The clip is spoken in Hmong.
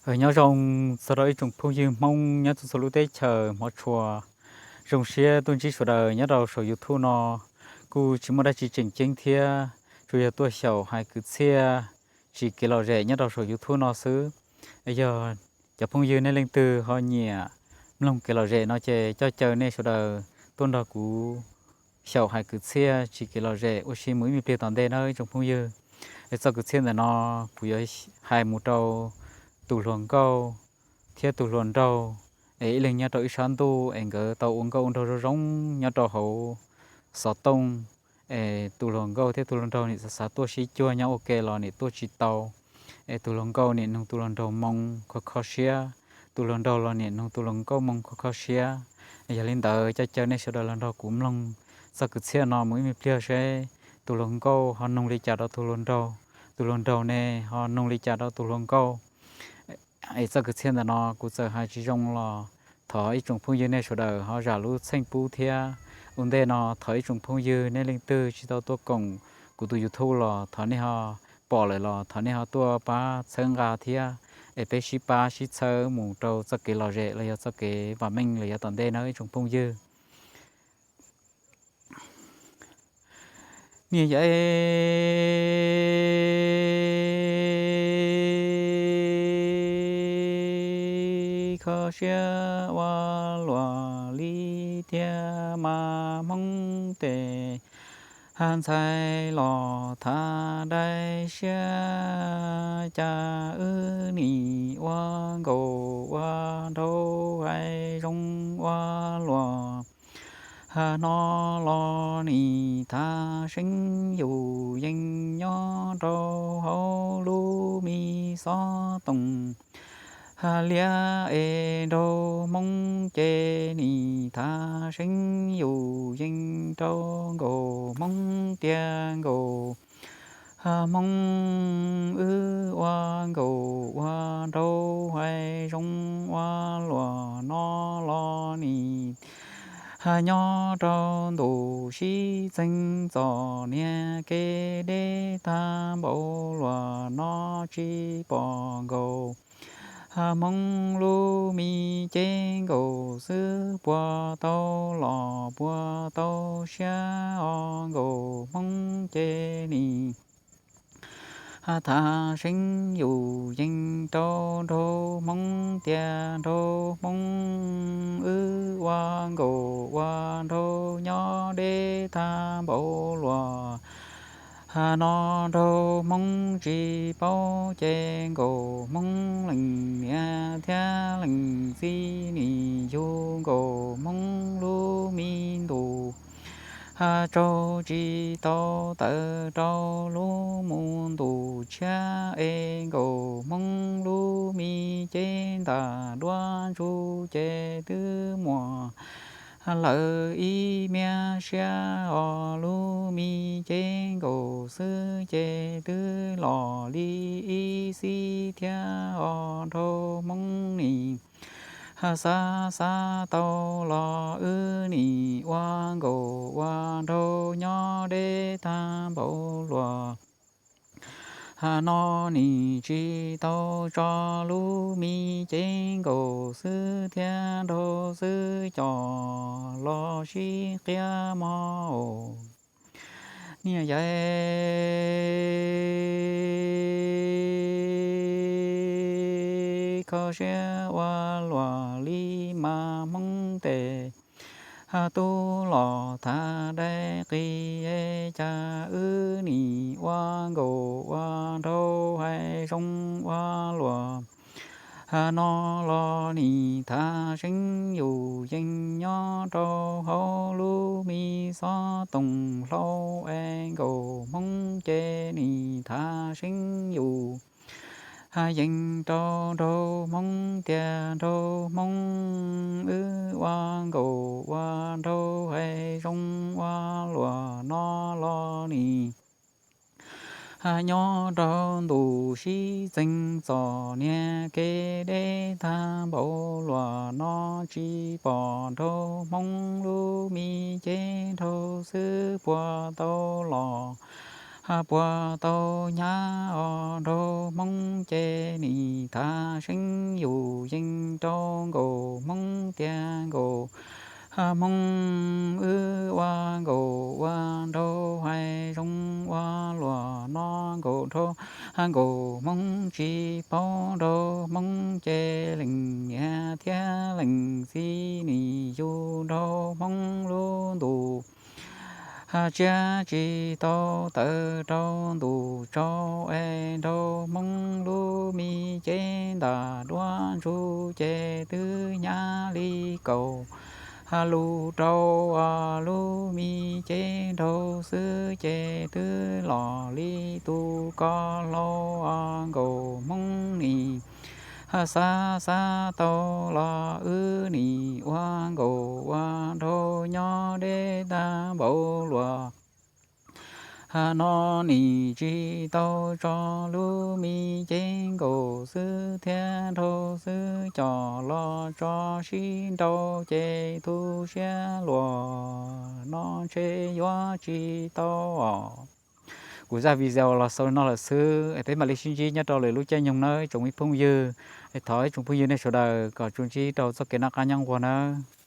Nyob zoo txog rau ib tsoom phooj ywg Hmoob nyob txhua txhua lub teb chaws hmov tshua. Zoo siab tuaj ntsib sawv daws nyob rau saum YouTube no. Kuj tsis muaj dab tsi tseem ceeb thiab, tsuas yog tuaj xyaum hais kwv txhiaj tsis kev lom zem nyob rau saum YouTube no xwb. Yog cov phooj ywg nej leej twg ho nyiam mloog kev lom zem no ces coj caw nej sawv daws tuaj nrog kuv xyaum hais kwv txhiaj tsis kev lom zem ua si mus ib me pliag tom ntej na ib tsoom phooj ywg. Es txoj kwv txhiaj ntawm no kuv yuav hais mus rau tus hluas nkauj thiab tus hluas nraug, es ib leeg nyob rau ib sab ntuj es nkawd tau ua nkauj ua nraug zoo zoo nyob rau hauv xov tooj. Es tus hluas nkauj thiab tus hluas nraug nim xav xav tuaj sib cuag nyob ua ke los nim tuaj tsis tau. Es tus hluas nkauj nim nug tus hluas nraug moo kho kho siab, tus hluas nraug los nim nug tus hluas nkauj moo kho kho siab. Yog li ntawd coj caw nej sawv daws los nrog kuv mloog txoj kwv txhiaj no mus ib me pliag seb tus hluas nkauj ho nug li cas rau tus hluas nraug, tus hluas nraug ne ho nug li cas rau tus hluas nkauj. Es txoj kwv txhiaj ntawm no kuv txawm hais tsis zoo los thov ib tsoom phooj ywg nej sawv daws ho zam lub txheej pub thiab. Ua ntej no thov ib tsoom phooj ywg nej leej twg tsis tau tuaj koom kuv tus YouTube los thov nej ho pom lawm los thov nej ho tuaj pab txhawb nqa thiab, es peb sib pab sib txhawb mus rau txoj kev lom zem los yog txoj kev vam meej los yav tom ntej na ib tsoom phooj ywg. Niam yau kho siab ua luaj li tiag mas Hmoob tes ntxhais los thav dai siab, cas wb nim ua nkaus ua nraug hais zoo ua luaj. Hno los nim thav seeb yus yeej nyob rau hauv lub me xov tooj. Liab es nraug Hmoob ces nim thav seeb yus yeej rau nkaus Hmoob tiag nkaus Hmoob wb ua nkaus ua nraug hais zoo ua luaj. No los nim nyob rau ntuj sib txeeg txom niag kev deb tag npaum luaj no tsis pom nkaus Hmoob lub me cev nkaus xwb. Puas tau los puas tau siab os nkaus Hmoob ces nim thav seeb yus yeej rau nraug Hmoob tiag nraug Hmoob wb ua nkaus ua nraug nyob deb tag npaum luaj. No nraug Hmoob tsis paub ces nkaus Hmoob leej niam thiab leej txiv nim yug nkaus Hmoob lub me ntuj tsaug tsis tau tawm rau lub mus ntuj tshiab es nkaus Hmoob lub me cev ntam duab ntsuj ces twb muaj lawm ib miab siab os. Lub me cev nkaus xwb ces twb los li ib xib thiab os nraug Hmoob nim xav xav tau los wb nim ua nkaus ua nraug nyob deb tag npaum luaj. No nim tsis tau tso lub me cev nkaus xwb thiab nraug xwb cov los sib qhia mog. Niam yau kho siab ua luaj li mas Hmoob tes tub los thav dai qis es cas wb nim ua nkaus ua nraug hais zoo ua luaj. No los nim thav seeb yus yeej nyob rau hauv lub me xov tooj hlau es nkaus Hmoob ces nim thav seeb yus yeej rau nraug Hmoob tiag nraug Hmoob wb ua nkaus ua nraug hais zoo ua luaj. No los nim nyob rau ntuj sib txeeg txom niag kev deb tag npaum luaj no tsis pom nraug Hmoob lub me cev nraug xwb puas tau los puas tau hnyav os nraug Hmoob ces nim thav seeb yus yeej rau nkaus Hmoob tiag nkaus Hmoob wb ua nkaus ua nraug hais zoo ua luam no nkaus nraug nkaus Hmoob tsis paub nraug Hmoob ces leej niam thiab leej txiv nim yug nraug Hmoob lub ntuj tsiab tsis tau tawm rau ntuj tsaus es nraug Hmoob lub me cev ntawm duab ntsuj ces twb hnyav li kaum lus rau lub me cev nraug xwb ces twb los li tus ko hlau nkaus Hmoob nim xav xav tau los wb nim ua nkaus ua nraug nyob deb tag npaum luam no nim tsis tau tso lub me cev nkaus xwb thiab nraug xwb coj los tso sib nrau ces tu siab luam no ntshe yuav tsis tau os. Kuv zaj video los xaus li no lawm xwb es peb mam li sib ntsib nyob rau lwm lub caij nyoog nawb tsoom me phooj ywg. Es thov ib tsoom phooj ywg nej sawv daws kom tsuas ntsib rau txoj kev noj qab nyob nquag nawb.